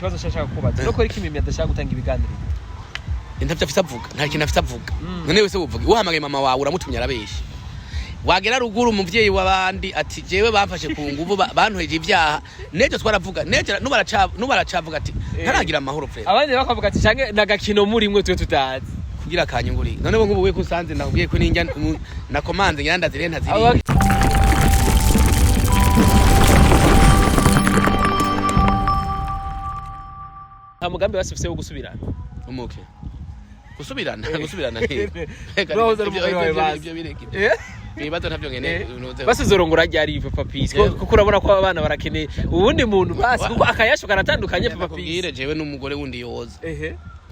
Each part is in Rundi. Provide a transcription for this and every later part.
Ikibazo nshaka kubaza nuko ariko Mimi adashaka gutanga ibiganiro. Ntavyo afise avuga, nta kintu afise avuga. None wese uvuga, uhamagaye mama wawe uramutumye, arabesha. Wagera ruguru, umuvyeyi w'abandi ati: "Jewe bamfashe ku nguvu, bantoheje ivyaha." Nejo twaravuga, nejo nubaracavuga ati ntaragira amahoro frère. Abandi bakavuga ati canke nagakino murimwe twe tutazi. Kugira akanyunguri. None bo nk'ubu we kusanze nakubwiye ko ninjya nakomanze ngira ndazire ntaziriye. Nta mugambi basi ufise wo gusubirana? Umuke gusubirana nti Urahoze ari umugore wawe basi. Ibyo bireke, ibibazo ntabyo nkeneye nuze. Basi uzorongora ryari, Papa Peace? Kuko urabona ko abana barakeneye uwundi muntu basi, kuko akayashu karatandukanye, Papa Ndakubwire, Peace. jewe n'umugore wundi yoza.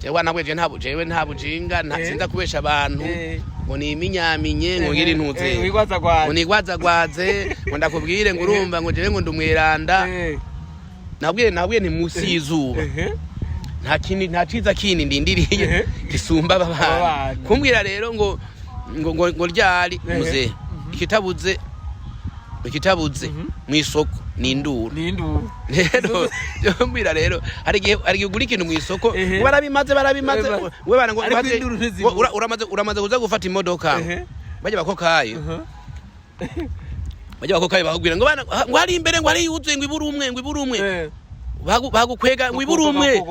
Jewe nabwe jewe nta bujinga, nta sinza kubesha abantu ngo niminyaminye, ngo ngire intuze Wigwaza gwaza. ngo nigwazagwaze, ngo ndakubwire ngo urumva ngo jewe ngo ndumweranda. Nabwiye nti munsi y'izuba nta kindi, nta ciza kindi ndindiriye gisumba aba Aba bana. bana. Kumbwira rero ngo ryari, muzehe, ikitabuze mw'isoko ni induru. Ni induru. Rero mbwira rero, hari igihe ugura ikintu mw'isoko, barabimaze, barabimaze. We bana ngo Ariko induru ntizibura. Uramaze kuza gufata imodoka, bajya bakokaye, bajya bakokaye bakubwira ngo bana ngo hari imbere ngo hari yuzuye, ngo ibura umwe, ngo ibura umwe. Bagukwega ngo ibura umwe.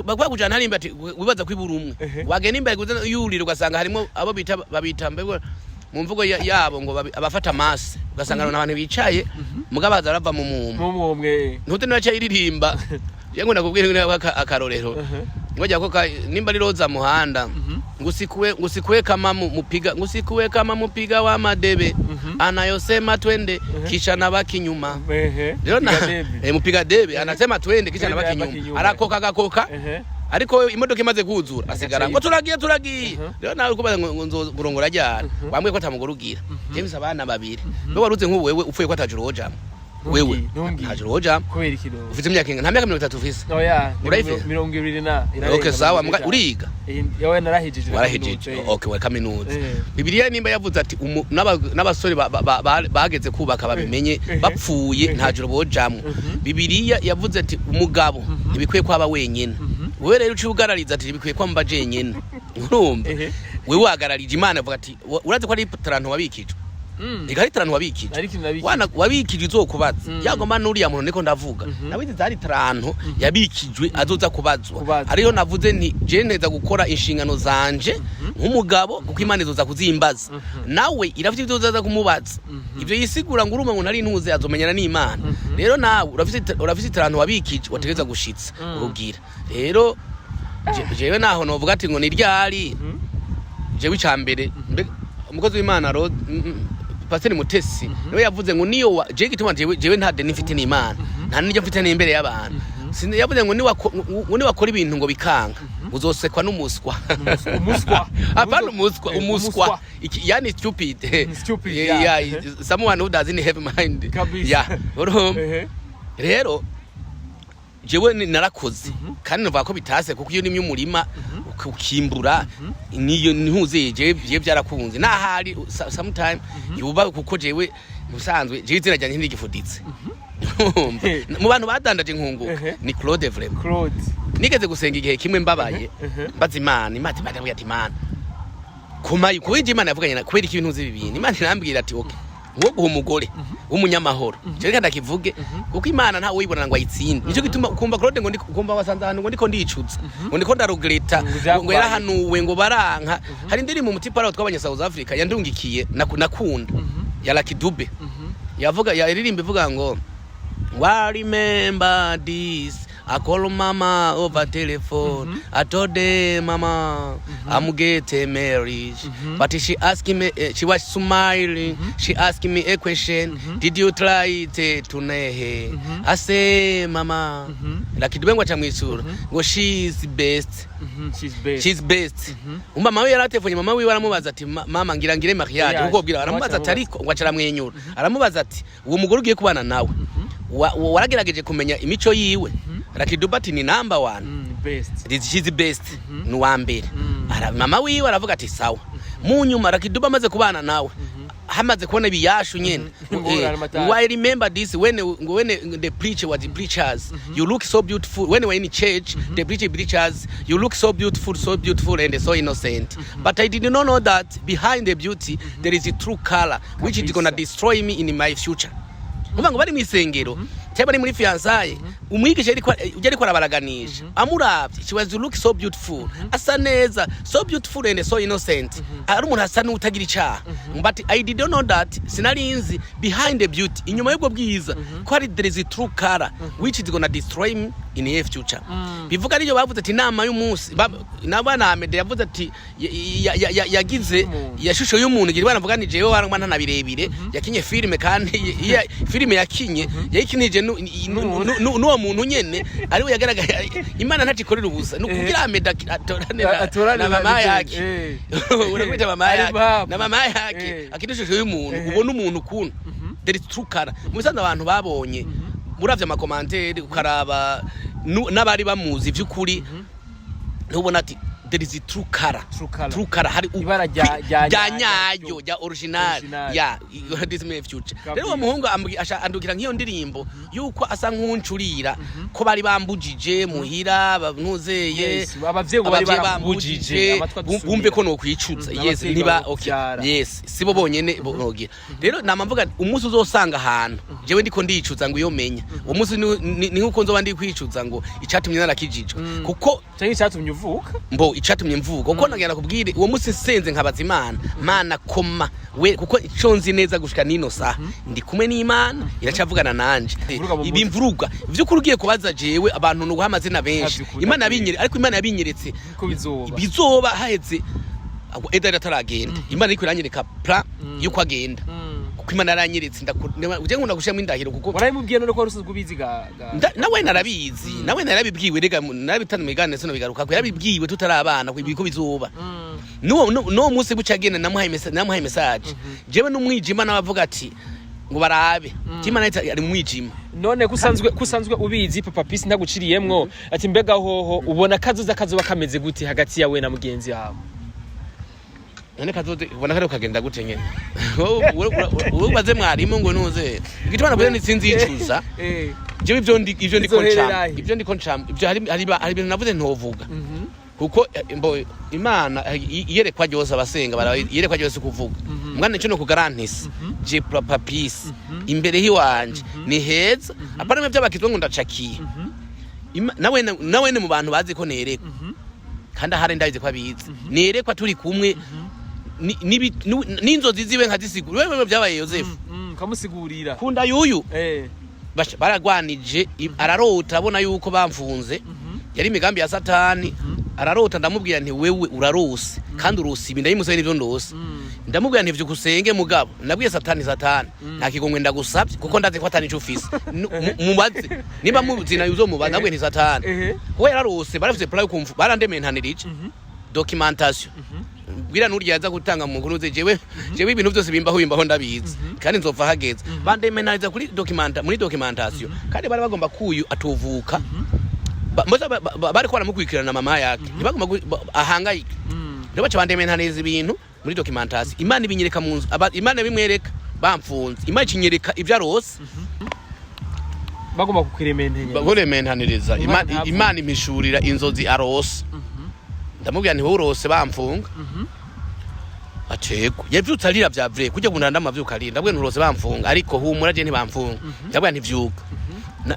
Bakujana hari imbere ati wibaza ko ibura umwe. Wagenda imbere kuza yurira, ugasanga harimo abo bita babita mbego mu mvugo yabo ngo abafata amase, ugasanga abantu bicaye mugabo baza barava mu muma. Mumwe. Ntute niba iririmba je ngo nakubwira ngo akarorero ngo jya ko nimba ari roza muhanda, ngo usikuwe kama mupiga, ngo usikuwe kama mupiga wa madebe anayosema twende kisha nabaki nyuma. Rero na Piga debe. Mupiga debe anasema twende kisha Twende nabaki abaki nyuma. nyuma. Arakoka agakoka, ariko imodoka imaze kuzura asigara ngo turagiye, turagiye. Rero nawe kubaza ngo nzorongora ryari, wambwiye ko atamugore ugira. James, abana babiri mbe waruze nk'ubu wewe upfuye ko atajuru wojamwo wewe? Ntumbwiye. Ntajuru wojamwo. Kubera iki no? Ufite imyaka ingana? Nta myaka 30 ufise? Oya, ni Urayifise? 20 na irarenga, Okay, sawa. 25. Uriga? Yawe narahijije. Warahejeje? Kaminuza. Okay, wa kaminuza. Bibiliya nimba yavuze ati n'abasore bageze kubaka babimenye, bapfuye nta joro bojamwo. Bibiliya yavuze ati umugabo ntibikwiye kwaba wenyene. Wewe rero uciye ugarariza ati ntibikwiye kwamba jenyene, urumva? Wewe wagararije Imana avuga ati urazi ko ari taranto wabikijwe. Ega ari taranto wabikijwe. Ariko nabikije. Wana wabikijwe izokubaza. Yagomba n'uriya muntu niko ndavuga, nawe izi zari taranto yabikijwe azoza kubazwa. Kubazwa. Ariyo navuze nti je nteza gukora inshingano zanje nk'umugabo, kuko Imana izoza kuzimbaza. Nawe irafite ibyo uzaza kumubaza, ibyo yisigura ngo urumva ngo ntari ntuze, azomenyana n'Imana. Rero nawe urafise itaranto wabikije wategereza gushitsa urugira. Rero jewe naho novuga ati ngo ni ryari, jewe icambere umukozi w'Imana Pasiteri Mutesi niwe yavuze ngo niyo jewe igituma jewe nta deni mfite n'Imana, nta n'iryo mfite n'imbere y'abantu. Yavuze ngo niwakora ibintu ngo bikanga, uzosekwa n'umuswa. Umuswa. Apana umuswa, umuswa. Umuswa. Yani stupid. Stupid, yeah, yeah. Someone who doesn't have mind. Kabisa. Yeah, urumva? Rero jewe narakoze kandi nuvuga ko bitase, kuko iyo nimye umurima ukimbura niyo ntuze, jewe byarakunze nahari sometime yuba, kuko jewe musanzwe jewe izina ryanjye ntirigifuditse. Urumva? Mu bantu badandaje inkunguka ni Claude vraiment. Claude. Nigeze gusenga igihe kimwe mbabaye, mbaza Imana, Imana irambwira ati Imana kumayi kubera Imana yavuganye na kubera iki ibintu ibi bintu. Imana irambwira ati okay, nko guha umugore w'umunyamahoro, je reka ndakivuge, kuko Imana ntawe uyibona ngo ayitsinde. Nicyo gituma ukumva Claude ngo ukumva wasanze ahantu ngo ndiko ndicuza, ngo ndiko ndaregreta, Ngo ngo vyakubaye. Yarahanuwe ngo baranka. Hari indirimbo umutipara twabanye South Africa yandungikiye nakunda ya Lucky Dube, yavuga yaririmba ivuga ngo: "I remember this. I call mama over telephone. I told her, mama, I'm getting married. But she asked me, she was smiling. She asked me a question. Did you try it today? I say, mama." Lucky Dube ngo acamwisura ngo: "She's best." She's best. She's best. Umva, mama we yaratefonye, mama wiwe aramubaza ati: "Mama, ngira ngire mariage." Mariage. Kuko bwira aramubaza ati, ariko ngo acaramwenyura aramubaza ati: "Uwo mugore ugiye kubana nawe, waragerageje kumenya imico yiwe?" Lucky Dube ati: "Ni number one." Best. She's best, ni uwa mbere. Mama wiwe aravuga ati: "Sawa." Mu nyuma Lucky Dube amaze kubana nawe Hamaze kubona ibiyashu nyene. Ngorane amatara. I remember this when the preacher was the preachers, "You look so beautiful." When we're in church, the preacher preachers, "You look so beautiful, so beautiful and so innocent." But I did not know that behind the beauty there is a true color which is gonna Kabisa. destroy me in my future. Kuvuga ngo bari mu isengero cyangwa bari muri fiançailles, umwigisha ujya ariko arabaraganisha, amuravye, she was look so beautiful, asa neza, so beautiful and so innocent, ari umuntu asa n'utagira icaha. But I did not know that, sinarinzi behind the beauty, inyuma y'ubwo bwiza, ko hari there is a true color which is gonna destroy me in the future. Bivuga ariyo bavuze ati inama y'umunsi n'abana Amede yavuze ati yagize Y'umuntu. ya shusho y'umuntu igira banavuga ni jewe warangwa ntana birebire yakinye filime, kandi filime yakinye yayikinije n'uwo muntu nyene ariwe yagaragaye. Imana ntacikorera ubusa, ni ukugira Amede atorane Atorane na mama yake. Urakwita mama Ari yake impamvu. na mama yake akina ishusho y'umuntu, ubona umuntu ukuntu there is true color. Mu bisanzwe abantu babonye, muravye ama commentaires, ukaraba n'abari bamuzi vy'ukuri, ntubona ati there is a true color. True color. True color hari Ibara rya rya nyaryo. Nyaryo rya original. Original. Ya this my future. Kabisa. Rero uwo muhungu andukira nk'iyo ndirimbo yuko asa nk'uncurira ko bari bambujije muhira bantuzeye. Yes, abavyeyi ngo bari abavyeyi barakubujije, amatwi adusumira. Bumve ko nokwicuza. Yes. Abavyeyi Niba okay. bakuvyara. Yes, sibo bonyene bogira. Rero nama mvuga nti, umunsi uzosanga ahantu jewe ndiko ndicuza ngo iyo menya uwo munsi ni nkuko nzoba ndi kwicuza ngo icatumye narakijijwe, kuko Canke icatumye uvuka. Mbo icatumye mvuga kuko nagenda kubwire uwo munsi nsenze nkabaza Imana, Mana koma we, kuko ico nzi neza gushika nino saha ndi kumwe n'Imana, iracavugana nanje. Imvuruga mu Ibi mutwe. imvuruga vy'ukuri ugiye kubaza jewe abantu nuguha amazina benshi. Ntavyukuri. Imana yabinyeretse, ariko Imana yabinyeretse Ko bizoba. Bizoba haheze Eda ataragenda. Imana iriko iranyereka plan yuko agenda, kuko Imana yaranyeretse. Uje nkunda gushiramo indahiro kuko Warabimubwiye none ko wari usanzwe ubizi ga Nawe narabizi, nawe narabibwiwe. Rega narabitana mu sino bigaruka ko yarabibwiwe tutari abana ko ibiko bizoba. Nuwo munsi buca agenda, namuhaye message jewe n'umwijima, nabavuga ati ngo barabe Imana ari mu mwijima. None kusanzwe ubizi, Papa Peace, ntaguciriyemwo, ati mbega hoho ubona kazoza kazoba kameze gute hagati yawe na mugenzi wawe? None kazoze ubona kariho kagenda gute nyene? Wowe ubaze mwarimu ngo nuze igituma navuze ni sinzicuza. Jewe ivyo ndiko Bizoherera ncamo, he? ivyo ndiko ncamo, ivyo hari ibintu navuze ntovuga, kuko mbo Imana iyerekwa ryose abasenga iyerekwa ryose kuvuga mwana nico no kugarantisa je Papa Peace imbere hiwanje ni heza, apana bimwe by'abakizwa ngo ndacakiye. Nawe ni mu bantu bazi ko nerekwa, kandi ahari ndabizi ko abizi nerekwa turi kumwe n'inzozi ziwe nkazisigura. Wewe byabaye Yosefu. Kamusigurira. Kunda yuyu baragwanije ararota abona yuko bamfunze, yari imigambi ya Satani. Ararota, ndamubwira nti wewe urarose kandi urose ibi, ndayimusaba n'ivyo ndose. Ndamubwira nti vyuka usenge, mugabo nabwiye Satani, Satani nta kigongwe ndagusabye kuko ndazi ko atani ico ufise. Mubaze niba muzina uzomubaza. Ndabwiye nti Satani, kuko yararose barafise plan yo kumva barandementanirije documentation bwira nurya yaza gutanga mu nkuru ze. Jewe ibintu byose bimbaho ndabizi kandi nzopfa hageze. Bandementaniriza kuri documenta muri documentation, kandi bari bagomba kuyu atuvuka. Mboza bariko baramukurikirana mama yake, ntibagomba ahangayike. Rero baca bandementaniriza ibintu muri documentation. Imana ibinyereka mu nzu, Imana bimwereka bamfunze, Imana ikinyereka ibyo arose. Bagomba kukwirementenya. Bakurementaniriza. Imana ntavuge. Imana impishurira inzozi arose. Ndamubwira nti wowe urose bamfunga. Atego yavyutse arira vya vrai kujya gunda ndamavyuka arira. Ndabwira nturose bamfunga, ariko humura je ntibamfunga. Ndabwira ntivyuka.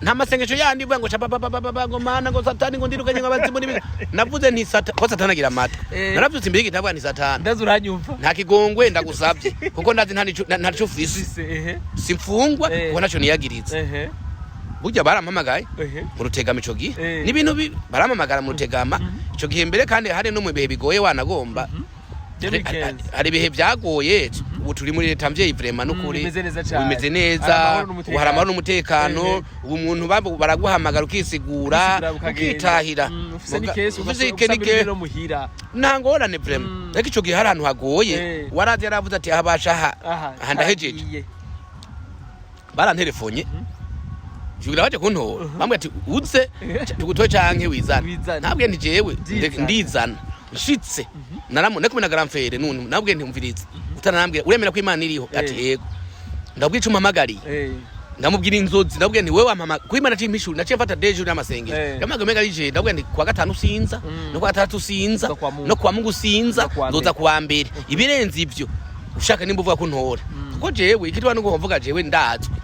Nta masengesho yandi ivuga ngo chapa papa papa ngo Mana ngo Satani ngo ndirukanye ngo abazimu n'ibi. Navuze nti ko Satani agira amatwi. Naravyutse imbere y'igitabo nti Satani, Ndazi uranyumva. nta kigongwe ndagusabye kuko ndazi nta nico ufise. Ufise, ehe. Simfungwa kuko ntaco niyagiritse. Burya barampamagaye mu Rutegama ico gihe. N'ibintu barampamagara mu Rutegama ico gihe mbere, kandi hari no mu bihe bigoye wanagomba. 2015. Hari ibihe byagoye. Ubu turi muri leta mvyeyi vraiment n'ukuri. Bimeze neza cane. Bimeze neza. Hari amahoro n'umutekano. Ubu hari amahoro n'umutekano. Ubu umuntu baraguhamagara ukisigura, Ukisigura ukagenda. ukitahira. Ufise n'ikesi Ufise ugasubira no muhira. Nta ngorane vraiment. Ariko ico gihe hari ahantu hagoye. Warazi yaravuze ati ahabasha aha aha aha ndahejeje. Haragiye. Baranterefonye jugira baje kuntora, bambwira ati uze tugutoye canke wizane. Wizane. Ntabwiye nti jewe Ndizana. ndizana. Nshitse naramu kumwe na grand frère none nabwiye nti umvirize. Satani arambwira, uremera ko Imana iriho? Ati yego. Ndabwira ico umpamagariye. Ndamubwira inzozi, ndabwira nti wewe wampama kuko Imana naciye impishura, naciye mfata dejo n'amasengero. Ndamubwira mega rije, ndabwira nti kuwa gatanu sinza, no kuwa gatandatu sinza, Nzoza kuwa Mungu. no kuwa Mungu sinza, Nzoza kuwa nzoza mbere. kuwa mbere. Ibirenze ivyo ushaka nimba uvuga ko ntora, kuko jewe ikitwa nuko mvuga jewe ndazwi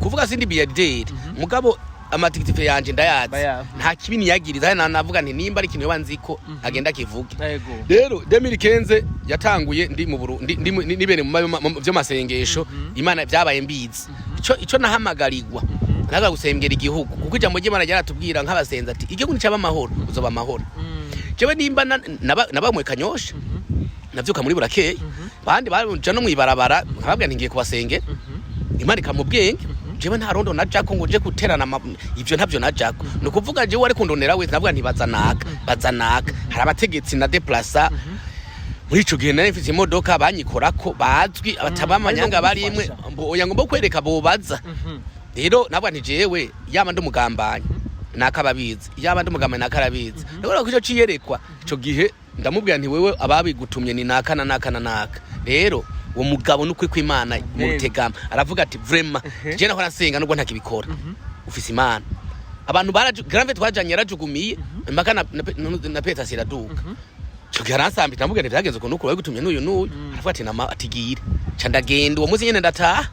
kuvuga sindi milliardaire, mugabo amatigitife yanje ndayazi. Nta kibi niyagiriza. Hano navuga nti nimba ari ikintu yoba nzi ko agenda kivuge. Rero 2015 yatanguye ndi mu Buru ndi, ndi, nibere mu vy'amasengesho. Imana byabaye mbizi ico nahamagarirwa naga gusengera igihugu, kuko ijambo ry'Imana ryaratubwira nk'abasenzi ati igihugu nicaba amahoro uzoba amahoro. Jewe nimba nabamwe Kanyosha, navyuka muri burakeye, bandi baja no mwibarabara, nkababwira nti ngiye kubasengera, Imana ikampa ubwenge. Jewe nta rondo najako ngo nje guterana ivyo ntabyo najako. Ni ukuvuga jewe wari kundonera wese, navuga nti bazanaka bazanaka. Hari abategetsi na deplasa muri ico gihe nari mfise imodoka banyikorako bazwi abatabamanyanga barimwe. Oya, ngomba kwereka bobaza. Rero navuga nti jewe yaba ndi umugambanyi nakababizi, yaba ndi umugambanyi nakarabizi. Ndabona ko ico ciyerekwa ico gihe ndamubwira nti wewe ababigutumye ni naka na naka na naka. Rero uwo mugabo n'ukuri kw'Imana mu Rutegama aravuga ati vraiment je naho nasenga nubwo ntakibikora, ufise Imana. Abantu baraju grave twajanye yarajugumiye impaka na Petasi iraduka. Ico gihe aransambita, ndamubwira nti vyagenze ukuntu uku, babigutumye n'uyu n'uyu. Aravuga ati nama atigire ca ndagenda. Uwo munsi nyene ndataha,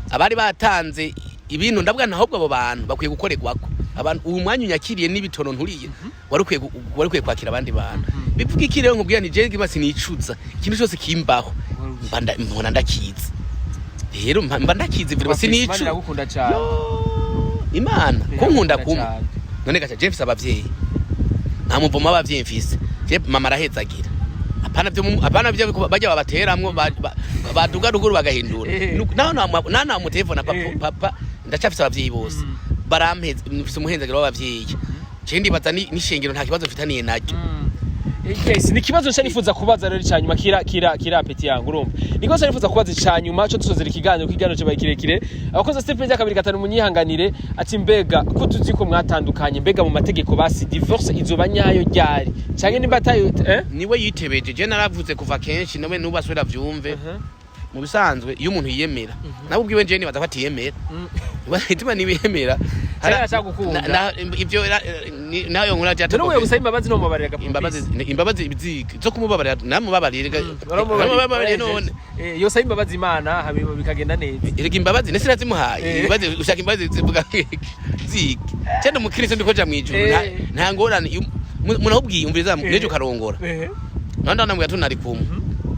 abari batanze ibintu ndavuga nti ahubwo abo bantu bakwiye gukorerwako. Abantu uyu mwanya unyakiriye n'ibitono nturiye, wari ukwiye kwakira abandi bantu. Bivuga iki rero? Nkubwira nti jewe gima sinicuza ikintu cyose kimbaho, mba mbona ndakizi. Rero mba ndakizi vraiment. Imana Sinicuza. iragukunda cyane. Yo, Imana kunkunda kumwe. Cyane. None gacha je mfise abavyeyi, nta muvumo w'abavyeyi mfise. Je mama arahezagira, apana byo apana byo bajya babateramwo baduga ruguru bagahindura. Naho naho namutelefona papa. Papa ndacafise abavyeyi bose barampeza, mfise umuhenzagiro w'abavyeyi. Je ndibaza n'ishengero nta kibazo mfitaniye naryo. Yes, ni ikibazo nshya nifuza kubaza rero cyanyuma kira peti yangu, urumva ni ikibazo nifuza kubaza cyanyuma cyo dusozera ikiganiro, kuko ikiganiro kibaye kirekire. Abakozi Stephen rya kabiri gatanu munyihanganire. Ati mbega ko tuzi ko mwatandukanye, mbega mu mategeko basi divorce izoba nyayo ryari, canke nimba atayo, eh? Niwe yitebeje. Je naravuze kuva kenshi, nawe nubu asubira vyumve. Mu bisanzwe iyo umuntu yiyemera nawe ubwiwe, je nibaza ko atiyemera. Ituma nibiyemera. Cyangwa arashaka gukunda. Ivyo nayo nkura None wewe gusaba imbabazi no mubabarira? Imbabazi, imbabazi zo kumubabarira namubabarira, namubabarira none. Yosaba imbabazi Imana hanyuma bikagenda neza. Erega imbabazi nese nazimuhaye. Imbabazi ushaka imbabazi zivuga ziki? Cyane umukristo ndiko ja mwijuru. Nta ngorane. Umuntu umviriza, nejo ukarongora, none ndamubwira tunari kumwe,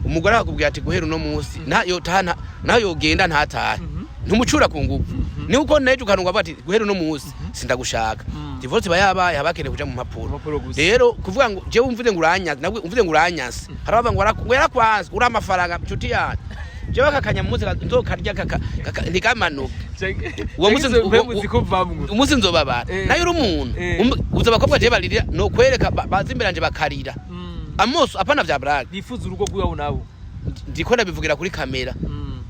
umugore akakubwira ati guhera uno munsi nta yotana naho yogenda ntatahe, ntumucura ku ngufu. Ni uko nejo ukarongora avuga ati guhera uno munsi sindagushaka, divorce iba yabaye, haba hakeneye kuja mu mpapuro. Impapuro gusa. Rero kuvuga ngo jewe umvuze ngo uranyanze, nawe umvuze ngo uranyanse, hari abavuga ngo ngo yarakwanze uri amafaranga. Nshuti yanjye, jewe akakanya munsi nzokarya ntikamanuke. Uwo munsi zikuvamwo. Umunsi nzobabara. Nayo uri umuntu uzi abakobwa jewe baririra no kwereka baza imbere yanje bakarira amoso, apana vya blague. Bifuza urugo rw'iwabo nabo. Ndiko ndabivugira kuri kamera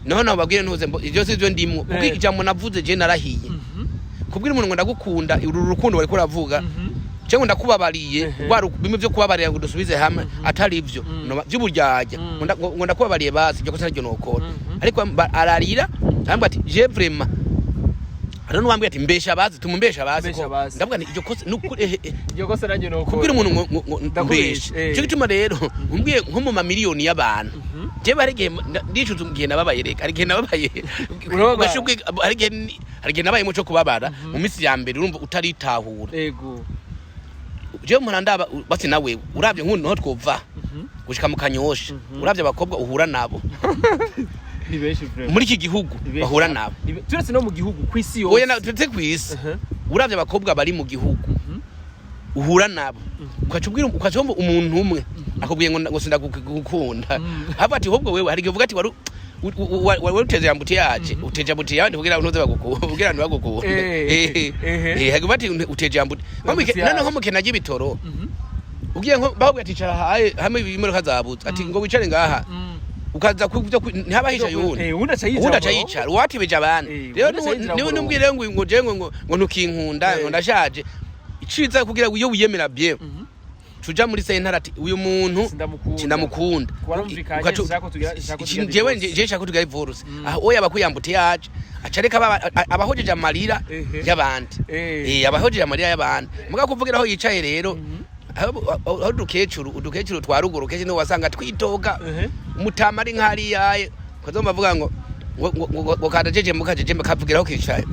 naho nabo babwire ntuze ivyo si vyo ndimwo, kuko ijambo navuze je narahiye kubwira umuntu ngo ndagukunda, uru rukundo wariko uravuga cyangwa ndakubabariye, rwa bimwe byo kubabarira ngo dusubize hamwe atari ivyo vy'uburyarya. Ngo ndakubabariye basi, ibyo kosa naryo nokora. Ariko ararira arambwira ati je vraiment hariho n'uwambwira ati mbesha bazi tumumbesha bazi. Mbesha bazi. Ndavuga nti iryo kosa nukuri Iryo kosa nanjye nokora. Kubwira umuntu ngo Ndakubesha, mbesha. Cyo gituma rero umbwiye nko mu mamiliyoni y'abantu, jewe hari igihe ndicuza igihe nababaye. Reka hari igihe nababaye. Urababara. Hari igihe nabaye muco kubabara mu minsi ya mbere, urumva utaritahura. Jewe mpora ndaba basi nawe uravye nk'ubu niho twova gushika mu Kanyosha, uravye abakobwa uhura nabo Ni benshi vraiment. muri iki gihugu Ni benshi. bahura nabo. Turetse no mu gihugu, kw'isi yose. Oya, turetse kw'isi. Uravye abakobwa bari mu gihugu uhura nabo, ukaca ubwira, ukaca wumva umuntu umwe akubwiye ngo sindagukunda, havuga ati ahubwo wewe hari igihe uvuga ati wari wari uteje embouteillage, uteje embouteillage kugira ngo ntuze bagukunda, kugira ngo bagukunde. Havuga ati uteje embouteillage. Embouteillage. None nko mu kena ry'ibitoro ugiye nko bakubwira ati icara haye hamwe imodoka zabuze, ati ngo wicare ngaha, ukaza kubyo ntihabahisha yundi. Uwundi aca yicara uwundi aca mu yicara uwatibeje abandi. Eh, Rero uwundi aca yicara niwe mu numbwire ngo jewe ngo ntukinkunda, ngo ndashaje, iciza kugira ngo iyo wiyemera bien. Tuja muri sentare ati uyu muntu Sindamukunda. sindamukunda. Warumvikanye, sinshaka ko tugira Jewe divorce. je nshaka ko tugira divorce. Aho oya abakuyambute yaje acareka abahojeje amarira y'abandi. Abahojeje amarira y'abandi muga kuvugira aho yicaye rero, aho udukecuru twa ruguru kenshi niho wasanga twitoga. Umutama ari nk'ariyaye ukazomba avuga ngo kadajeje mukajeje kavugira aho kicaye.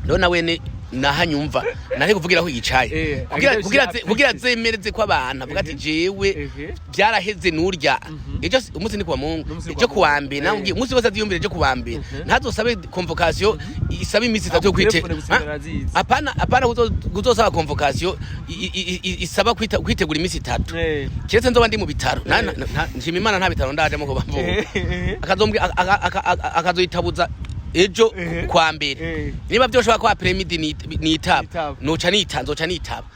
Rero nawe ni nahanyumva nari kuvugira aho yicaye kugira agenda kugira abishyira kugira applique. zemereze ko abantu avuga ati jewe byaraheze nurya ejo umunsi ni kuwa Mungu. N'umunsi ni Ejo kuwa kuwa Mungu. mbere nawe umunsi wose aziyumvire ejo kuwa mbere ntazosabe convocation isaba iminsi 3 yo kwite. Telefone gusa arazizi. Apana, apana, kuzosaba convocation isaba kwitegura iminsi 3. Kiretse nzoba ndi mu bitaro. Nshima Imana nta bitaro ndajamo ko bamvuga. Akazoyitabuza ejo kwa mbere. Niba byoshobora kwa après-midi nitaba. Nitaba. Noca nita nzoca nitaba.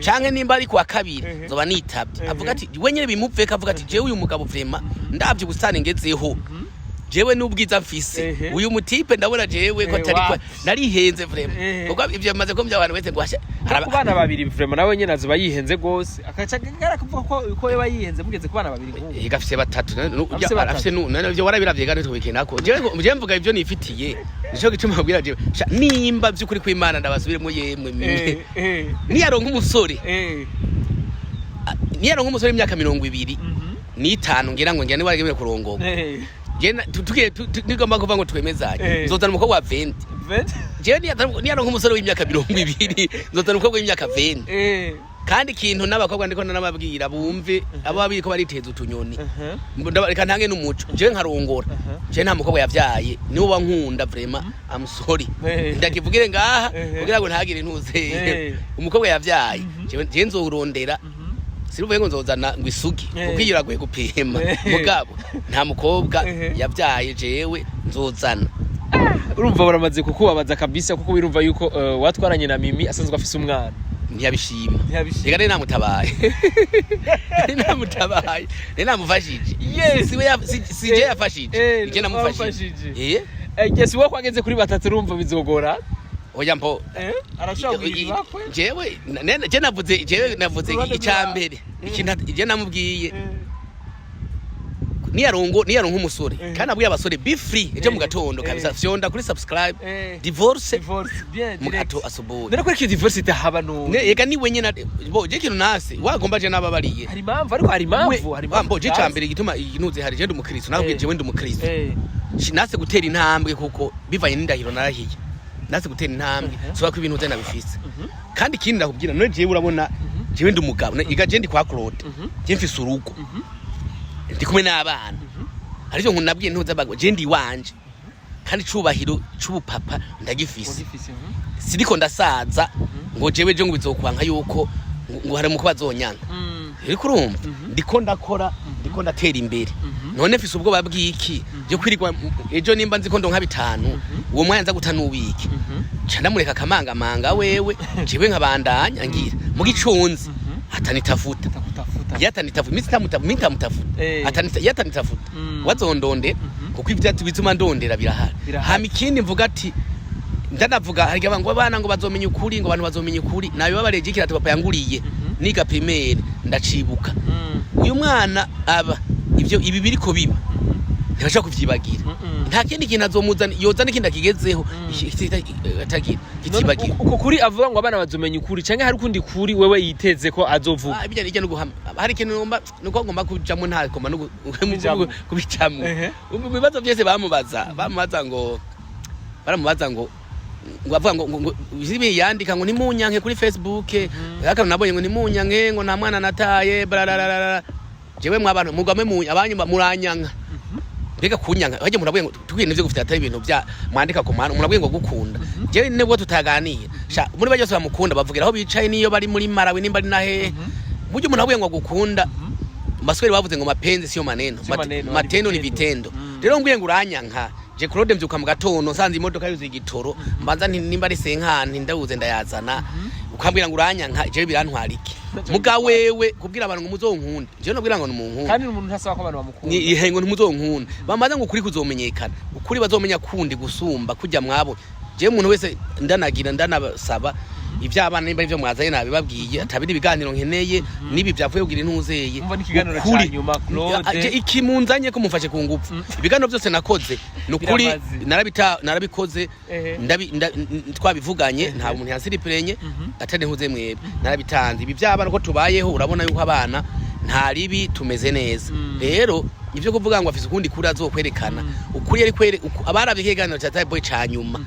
Canke nimba ari kuwa kabiri nzoba nitabye. Avuga ati we nyene bimupfeka, avuga ati jewe uyu mugabo vraiment ndavye ubusitani ngezeho, jewe n'ubwiza mfise, uyu mutipe ndabona jewe ko atari wapi. narihenze vraiment, kuko ivyo bimaze ko abantu wese ngo hasha Ku bana babiri vraiment nawe nyene azoba yihenze gose, akaca gara kuvuga ko yoba yihenze mugeze ku bana babiri nk'ubu. Ega afise batatu. Afise batatu. Afise ivyo warabiravye kandi tubikenako. Jewe mvuga ivyo nifitiye, nico gituma mbwira jewe nimba vy'ukuri kw'Imana ndabasubiremo yemwe niyaronka umusore, niyaronka umusore w'imyaka 25 ngira ngo ngira niba aragemeye kurongorwa. Tugiye nigomba kuvuga ngo twemezanye, nzozana umukobwa wa 20. 20? Jewe niyaronka umusore w'imyaka 20 nzozana umukobwa w'imyaka 20. Kandi ikintu n'abakobwa ndiko ndanababwira bumve, abo babiri ko bariteza utunyoni. Reka ntange n'umuco, jewe nkarongora, jewe nta mukobwa yavyaye niwe wankunda vraiment, I'm sorry. Ndakivugire ngaha kugira ngo ntagire ntuze umukobwa yavyaye, jewe nzorondera, siruvuye ngo nzozana ngo isugi kuko iyo iragoye gupima. Mugabo nta mukobwa yavyaye jewe nzozana. Urumva baramaze kukubabaza kabisa, kuko wirumva yuko watwaranye na Mimi asanzwe afise umwana. Ntiyabishima. Ntiyabishima. Reka nari namutabaye, nari namufashije. Siwe si je yafashije, je namufashije. Wamufashije. Eh. Yes, wowe kwageze kuri batatu urumva bizogora. Oya mpo. Arashobora kugira ibakwe. Jewe je navuze Uruhande icya mbere ikintu je namubwiye, niyaronka umusore, kandi abwiye abasore be free ejo mu gatondo kabisa, fyonda kuri subscribe, divorce. Divorce bien Mu direct. gato asubuhi. None ko iki divorce itahaba none? Ega ni wenyine bo je kintu nase wagomba je nababariye. Hari impamvu, ariko hari impamvu, hari impamvu. Mbo je cambere igituma inuze hari je ndi umukristo nakubwiye, jewe ndi umukristo. Nase gutera intambwe kuko bivanye n'indahiro narahiye, nase gutera intambwe soba ko ibintu nabifise. Kandi ikindi ndakubwira none jewe urabona jewe ndi umugabo, iga je ndi kwa Claude, je mfise urugo, ndi kumwe n'abana, arivyo nkunabwiye ntuza bagwa je ndi iwanje kandi icubahiro c'ubupapa ndagifise. Ugifise. Siriko ndasaza ngo jewe je ngo bizokwanka yuko ngo hari umuko bazonyanka. Ariko urumva ndiko ndakora, ndiko ndatera imbere. None mfise ubwoba bw'iki byo kwirirwa ejo nimba nzi ko ndonka bitanu uwo mwanya nza guta n'ubiki, ca ndamureka akamangamanga wewe, jewe nkabandanya ngira mu gicunzi atanitafuta. Takutafuta. Yatanitafuta iminsi itamutafuta. Yatanitafuta wazondondera kuko ivyatsi bituma ndondera birahari. Birahari. Hama ikindi mvuga ati ndanavuga hari ngo abana ngo bazomenya ukuri, ngo abantu bazomenya ukuri, nabibabariye ikirato papa yanguriye niga primaire ndacibuka. Uyu mwana aba ivyo ibi biriko biba ntibashobora kuvyibagira. Nta kindi kintu azomuzana yozana ikindi akigezeho atagira kitibagira. Uko kuri avuga ngo abana bazomenya ukuri, canke hari ukundi kuri wewe yiteze ko azovuga? Ah, ibijyanye no guhama hari ikintu ngomba nuko ngomba kujamo nta koma no Kubijamwo. kubicamwo. Mu bibazo byose bamubaza ngo baramubaza ngo avuga ngo ibi yandika ngo ntimunyanke kuri Facebook, akantu nabonye ngo ntimunyanke ngo nta mwana nataye barararara. Jewe mwabantu mugame mu abanyu muranyanka, mbega kunyanka bajye murabwiye ngo tubwiye nivyo gufite atari ibintu bya mwandika ku mwana murabwiye ngo gukunda jewe nibwo tutaganiye sha muri bajye bose bamukunda bavugira aho bicaye niyo bari muri Malawi nimba ari nahe buryo umuntu abwiye ngo agukunda. Baswahili bavuze ngo mapenzi sio maneno. Sio maneno, matendo ni vitendo. vitendo. Rero mbwiye ngo uranyanka je Claude mvyuka mu gatondo nsanze imodoka yuzuye igitoro, mbanza nti nimba ari senkani ndawuze ndayazana, ukambwira ngo uranyanka jewe birantwara iki? Muga wewe kubwira abantu ngo muzonkunda, jewe nobwira ngo nimunkunda. Kandi umuntu ntasaba ko abantu bamukunda. Ni ihengo ntimuzonkunda bamaze ngo ukuri kuzomenyekana, ukuri bazomenya kundi gusumba kujya mwabo. Jewe umuntu wese ndanagira ndanabasaba. Ivy'abana nimba ivyo mwazanye nabibabwiye, atabindi biganiro nkeneye nibi vyavuye kugira intuzeye. Umva, n'ikiganiro ca Ukuri. nyuma, Claude. Je, iki munzanye ko mumfashe ku ngufu, ibiganiro byose nakoze ni ukuri. Biramaze. Narabikoze. Twabivuganye, nta muntu yansiripirenye atari ntuze mwebwe, narabitanze. Ibi by'abana ko tubayeho, urabona yuko abana nta ribi, tumeze neza. Rero ibyo kuvuga ngo afise ukundi kuri azokwerekana ukuri yari kwere abaravye ikiganiro ca Type Boy ca nyuma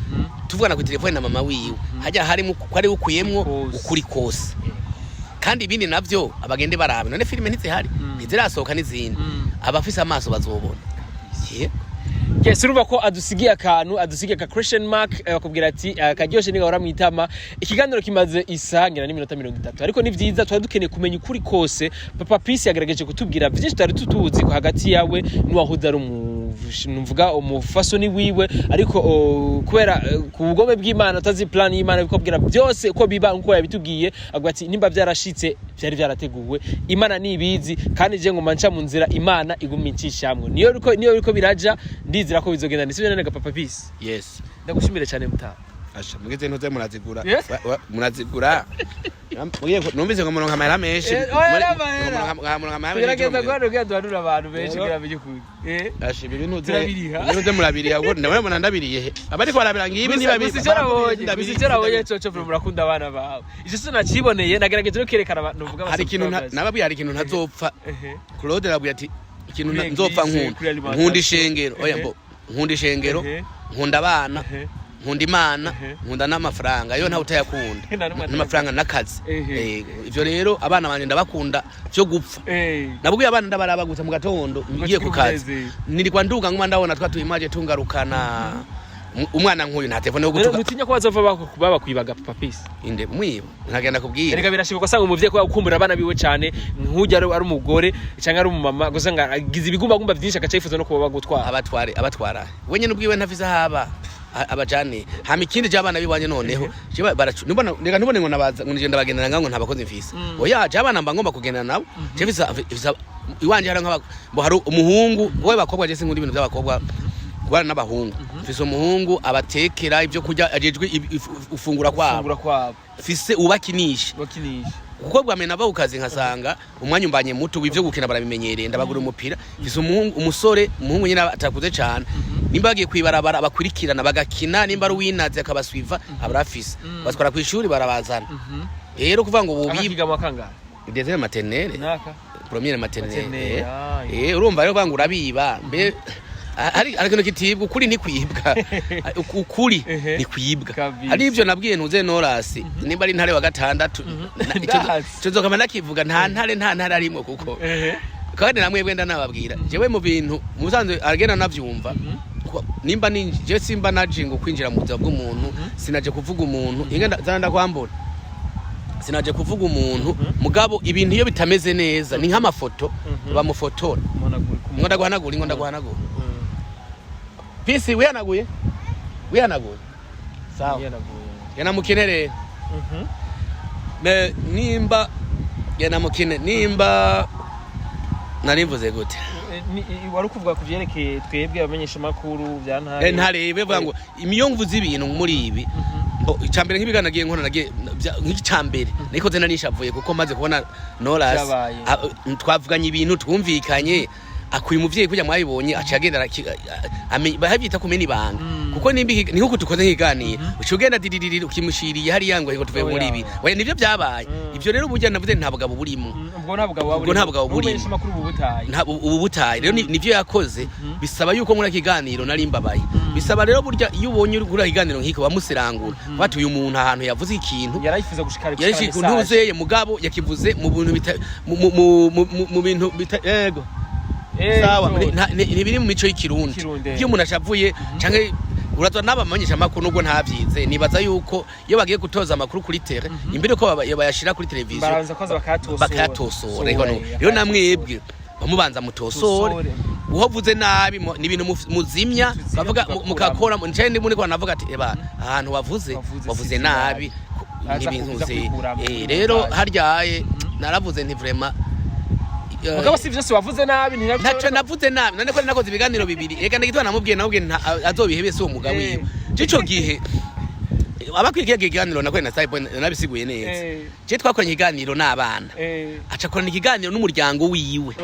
tuvugana ku telefone na mama wiwe, hajya harimo ko ari ukuyemwo kose. Ukuri kose. Kandi ibindi navyo abagende barabe, none filime ntizihari, ntizirasohoka n'izindi. Abafise amaso bazobona. Yeah. Yes, urumva ko adusigiye akantu, adusigiye aka question mark, bakubwira ati karyoshe nigahora mwitama. Ikiganiro kimaze isaha ngira n'iminota 30, ariko ni vyiza, twari dukeneye kumenya ukuri kose. Papa Peace yagerageje kutubwira vyinshi tutari tutuzi ko hagati yawe n'uwahoze ari numvuga umufasoni wiwe, ariko kubera ku bugome bw'Imana, utazi plan y'Imana, bikubwira byose uko biba nkuko yabitubwiye, avuga ati nimba byarashitse byari byarateguwe, Imana nibizi, kandi je nguma nca mu nzira Imana iguma incishamwe, niyo riko biraja, ndizira ko bizogenda. Nisibyo none ga Papa Peace? Yes. Ndagushimire cyane mutaha. Asha, mugeze ntuze murazigura. Yes. Murazigura. Numvise ngo muronka amahera menshi. Eh, oya, n'amahera. Muronka amahera menshi. Tugerageza guhana kugira duhanure abantu benshi Rero- kugira bamenye ukuri. Asha, ibi bintu Turabiriha. ibi bintu murabiriha, ubwo ndabona mbona ndabiriye he abariko barabira ngibi. Gusa icyo nabonye coco bro, murakunda abana bawe, icyo sinakiboneye, nagerageje no kerekana abantu uvuga. Hari ikintu nababwiye, hari ikintu ntazopfa. Claude arabwira ati ikintu Kuri nzopfa église, nkunda kuri alimentation. Nkunda ishengero, oya, mbo nkunda ishengero, nkunda abana, nkunda Imana, nkunda n'amafaranga. Yo ntawe utayakunda. Nta n'umwe. N'amafaranga n'akazi. Ivyo rero abana banje ndabakunda vyo gupfa. Nabwiye abana, ndabaraba gusa mu gatondo ngiye ku kazi. Umunezero. Nirirwa nduga nguma ndabona twa tuimaje tungarukana. Umwana nk'uyu nta telefone yo Rero gutuka. ntutinya ko bazova babakwibaga, Papa Peace? Inde mwiba nkagenda kubwira. Erega birashika ugasanga umuvyeyi kubera gukumbura abana biwe cane, nk'urya ari umugore canke ari umumama, ugasanga agize ibigumbagumba vyinshi, agaca yifuza no kuba bagutwara. Abatware abatwara wenyene ubwiwe ntafise haba abajane. Hama ikindi je abana biwanje noneho je nubona reka ntubone ngo nabaza ngo nigenda bagendana ngo nta bakozi mfise. Oya, je abana mba ngomba kugendana nabo. Je mfise iwanje hari nk'aba bo, hari umuhungu wowe bakobwa, je sinkunda ibintu by'abakobwa kubana n'abahungu. Mfise umuhungu abatekera ibyo kurya, ajejwe ufungura kwabo. Gufungura kwabo. Mfise ubakinisha. Bakinisha. Kuko bwa mbere nava ku kazi nkasanga umwanya umbanye muto w'ivyo gukina, barabimenyereye, ndabagura umupira. Mfise umuhungu, umusore, umuhungu nyine atakuze cane, nimba bagiye kwibarabara bakurikirana bagakina, nimba ari uwinaze akabaswiva abarafise, batwara kw'ishuri barabazana. Rero kuvuga ngo bubi Akakiga mu kangahe? Deuxième maternelle. Naka Première maternelle. Maternelle, ah. Urumva rero kuvuga ngo urabiba mbe hari ikintu kitibwa, ukuri ntikwibwa, ukuri ntikwibwa. Kabisa. Hari ivyo nabwiye ntuze Norasi, nimba ari ntare wa gatandatu Ndazi. ico nzokama ndakivuga, nta ntare arimwo kuko kandi namwebwe ndanababwira jewe mu bintu musanzwe agenda navyumva nimba ni je simba naje ngo kwinjira mu buzima bw'umuntu, sinaje kuvuga umuntu inga zana ndakwambura, sinaje kuvuga umuntu. Mugabo ibintu iyo bitameze neza ni nk'amafoto bamufotora. Ngo ndaguhanagura, ngo ndaguhanagura. Pisi wihanaguye, wihanaguye, sawa, genda mukine rero. Nimba genda mukine, nimba narivuze gute? Wari ukuvuga ku vyerekeye twebwe abamenyeshamakuru bya ntare. Ntare bivuga ngo imiyo mvuze ibintu muri ibi icambere nk'ibigana nagiye nkora nagiye nk'icambere nikoze nanishavuye kuko maze kubona Noras Vyabaye. Twavuganye ibintu twumvikanye, akuye umuvyeyi kujya mwabibonye aca agenda bahabyita kumena ibanga. Kuko nimba ni nkuko tukoze nk'iganiro, uca ugenda diririri ukimushiriye hariya ngo tuvuye muri ibi. Oya, nivyo byabaye. Ivyo rero burya navuze nta bugabo burimo. Ubwo nta bugabo Ubwo nta bugabo burimo. Umumenyeshamakuru ubu butaye. Nta ubu butaye rero nivyo yakoze bisaba yuko muri kiganiro nari mbabaye. Bisaba rero burya iyo ubonye uri kuri kiganiro nk'iko bamusirangura bati uyu muntu ahantu yavuze ikintu yarayifuza gushikara yari ntuzeye, mugabo yakivuze mu bintu bita mu bintu bita yego sawa, ntibiri mu mico y'ikirundi. Ikirundi. Iyo umuntu ashavuye canke urazwa n'abamenyesha amakuru, nubwo ntavyize, nibaza yuko iyo bagiye gutoza amakuru kuri tele imbere yuko bayashira kuri televiziyo Baranza kwanza bakayatosora. Bakayatosora. Sora, Rero namwebwe bamubanza mutosore. Tosore. Uhovuze nabi ni ibintu muzimya. Tuzimya, bavuga tugakuramo. mukakora ncaye ndi muri ko navuga ati eba ahantu wavuze Wavuze wavuze si nabi Aza n'ibintu kuza kwikuramo. Rero haryaye naravuze nti vraiment Mugabo si vyose wavuze nabi. Ntacyo navuze nabi, none ko nakoze ibiganiro bibiri. Reka ndagitwa namubwiye azobihebe si uwo mugabo wiwe. Ico gihe Abakwiye ikiganiro nakoranye na Starboy nabisiguye neza. Je twakoranye ikiganiro n'abana, aca akorana ikiganiro n'umuryango wiwe,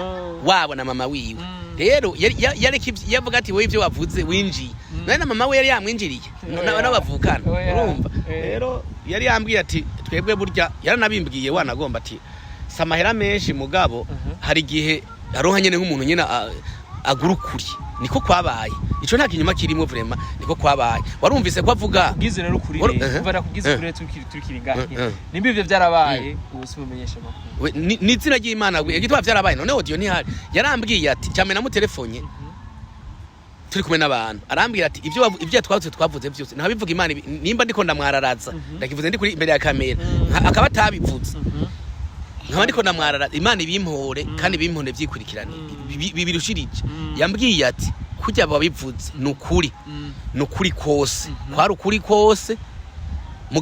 wabo na mama wiwe. Rero yareka yavuga ati: "Wowe ibyo wavuze winjiye." None na mama we yari yamwinjiriye n'abavukana. Urumva? Rero yari yambwiye ati twebwe burya yaranabimbwiye, wanagomba ati si amahera menshi, mugabo hari igihe aronka nyene nk'umuntu nyene agura ukuri. Niko kwabaye, ico nta kinyuma kirimo, vraiment niko kwabaye. Warumvise ko avuga. Kubwize rero ukuri rero, kuva nakubwize ukuri rero, tukiri ngahe, nimba ivyo vyarabaye, ubu si mumenyesha amakuru. Ni izina ry'Imana igituma vyarabaye. None audio ntihari? Yarambwiye ati cyane namutelefone turi kumwe n'abantu, arambwira ati ibyo ibyo twavuze byose ntabivuga Imana nimba ndiko ndamwararaza, ndakivuze ndi kuri imbere ya kamera, akaba atabivuze, nkaba ndiko ndamwararaza, Imana ibimpore kandi ibimpore vyikurikirane birushirije. Yambwiye ati kurya babivuze ni ukuri, ni ukuri kose, kwari ukuri kose.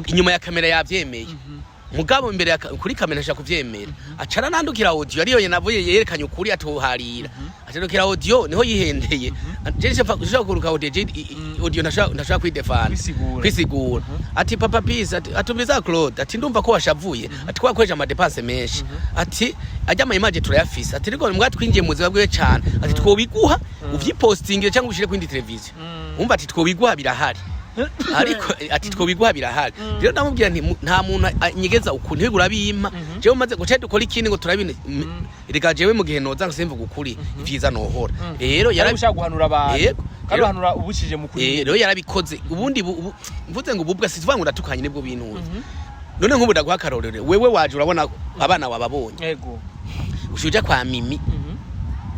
Inyuma ya kamera yavyemeye, mugabo imbere ya kuri kamera ashaka kuvyemera, aca aranandukira audio ariyo navuye yerekanye ukuri atoharira, acanandukira audio niho yihendeye. Je nshaka kuruka audio, je audio ntashaka kwidefana. Kwisigura. Kwisigura. Ati: "Papa Peace," ati, atumiza Claude, ati: "Ndumva ko washavuye," ati ko wakoresha ama dépenses menshi, ati ajya ama image turayafise, ati ariko mbwa twinjiye mu buzima bwiwe cane, ati twobiguha uvyipostingire cyangwa ubishire ku yindi televiziyo. Umva, ati twobiguha birahari, ariko ati twobiguha birahari. Rero ndamubwira nti nta muntu anyegeza ukuntu ntiwigura bimpa jewe umaze guca dukora ikindi ngo turabine. Reka jewe mu gihe noza ngo simvuga ukuri, ivyiza nohora rero. Yari ushaka guhanura abantu. Yego. Kandi uhanura ubucije mu kuri. Rero yarabikoze. Ubundi mvuze ngo ububwa si tuvuga ngo ndatukanye nibwo bintuze. None nk'ubu ndaguha akarorero: wewe waje urabona abana wababonye, ushuja kwa Mimi,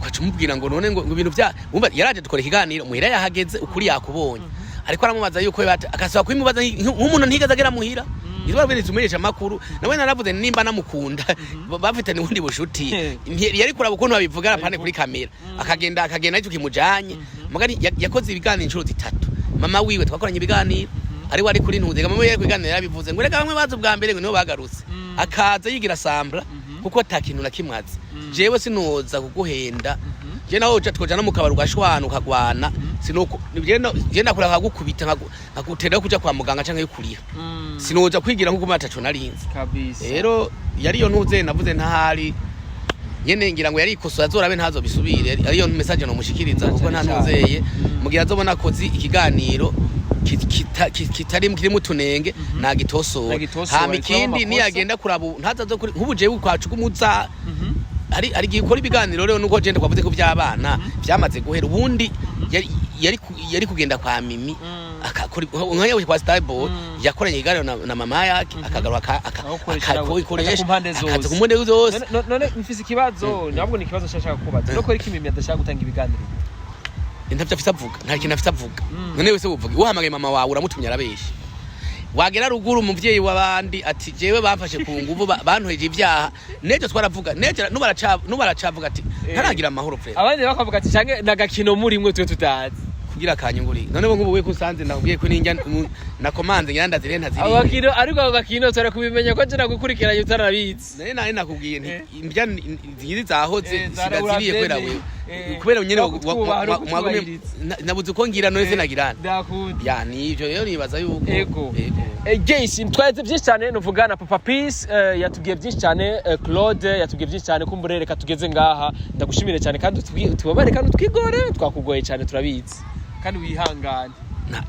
ukaca umubwira ngo none ngo ibintu bya wumva yaraje dukora ikiganiro muhira, yahageze ukuri yakubonye, ariko aramubaza yuko akasaba kubimubaza nk'umuntu ntigeze agera muhira. Nitwa bwene tumenyesha amakuru nawe naravuze nimba namukunda bafitanye ubundi bushuti, yari kuraba ukuntu babivuga apane kuri kamera, akagenda aricyo kimujanye. Mugani yakoze ibiganiro inshuro zitatu. Mama wiwe twakoranye ibiganiro ari wari kuri ntuze, mama wiwe yari kubiganira yarabivuze ngo reka bamwe bazi ubwa mbere ngo nibo bagarutse, akaza yigira sambla kuko ata kintu na kimwe azi. Jewe sinoza kuguhenda, je nawe uca twoja no mu kabari ugashwana ukagwana, sinuko je nakura nkagukubita nkagutera kuja kwa muganga canke yo kuriha, sinoja kwigira nkuko ataco narinzi. Rero yariyo ntuze navuze ntahari nyene ngira ngo yarikosoye azorabe ntazo bisubire. Ariyo message nomushikiriza kuko nta ntuzeye mugihe azobona akoze ikiganiro kitari kirimo utunenge nagitosora. Nagitosora, hama ikuramo ikindi amakosa. Niyagenda kuraba ntaza zo kuri nk'ubu jewe kwacu kumuza ari igihe ukora ibiganiro rero nuko jende twavuze ko by'abana byamaze guhera. Ubundi yari kugenda kwa Mimi akakora nka kwa Starboy, yakoranye ikiganiro na mama yake, akagaruka Aho gukoresha nawe, akabikoresha aca ku mpande zose. Akaza ku mpande zose. None mfise ikibazo, ntabwo ni ikibazo nshaka kubaza, no kubera ko Imimi adashaka gutanga ibiganiro. Ntavyo afise avuga, nta kintu afise avuga. None wese uvuga uhamagaye mama wawe uramutumye arabesha, wagera ruguru umuvyeyi w'abandi ati jewe bamfashe ku nguvu, bantoheje ivyaha. Nejo twaravuga, nejo nubaracavuga ati ntaragira amahoro frère. Abandi bakavuga ati canke nagakino murimwe twe tutazi. Kugira kanyunguri none bo nk'ubu we kusanze nakubwiye ko ninjya nakomanze ngira ndazire ntaziriye. Abo bakino, ariko ako gakino tora kubimenya ko je nagukurikiranye utarabizi. Nari nakubwiye nti indya zizi zahoze Zarabura sinaziriye kubera byemeye. wewe, kubera nyene Bakutwubaha no mwagumye kutwubahiriza. Nabuze uko ngira none sinagirana. Ndakunda. Ya nivyo rero nibaza yuko Ego. Ego. Guys, twaheze byinshi cyane nuvuga na Papa Peace, yatubwiye byinshi cyane, Claude yatubwiye byinshi cyane. Kumbure reka tugeze ngaha, ndagushimire cyane kandi tubabare kandi utwigore, twakugoye cyane turabizi kandi wihangane.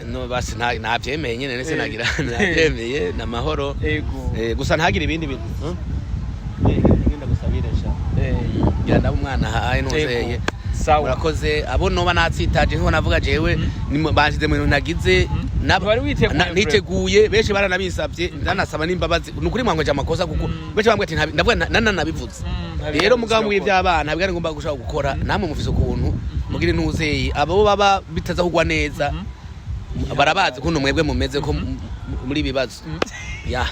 No basi ntavyemeye nyene nese nagira navyemeye namahoro. Ego. Gusa ntagire ibindi bintu. Ngenda gusabire sha. Ngira ndaba umwana haye nuzeye. Ego. Sawa. Murakoze abo noba natsitaje nko navuga jewe banshize mu bintu nagize Wari witeguye, bro. Niteguye, benshi baranabisabye, ndanasaba n'imbabazi. Ni ukuri mwangoje amakosa kuko benshi bambwiye ati ndavuga nanabivuze. Rero mugabo mu iby'abana ntabwo ari ngombwa gushaka gukora namwe mufise ukuntu mugira intuzeye abo baba bitaza kugwa neza, barabazi ukuntu mwebwe mumeze ko muri ibibazo ya.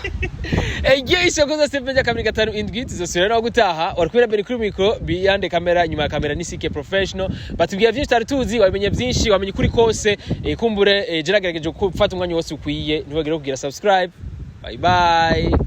Egiye isoko zose 257 tuzosubira no gutaha. Wari kubera mbere kuri micro biyande kamera, nyuma ya kamera ni CK Professional. Batubwiye byinshi tutari tuzi, wamenye byinshi, wamenye kuri kose. Kumbure geragerageje gufata umwanya wose ukwiye, ntiwagire kugira subscribe. Bye bye.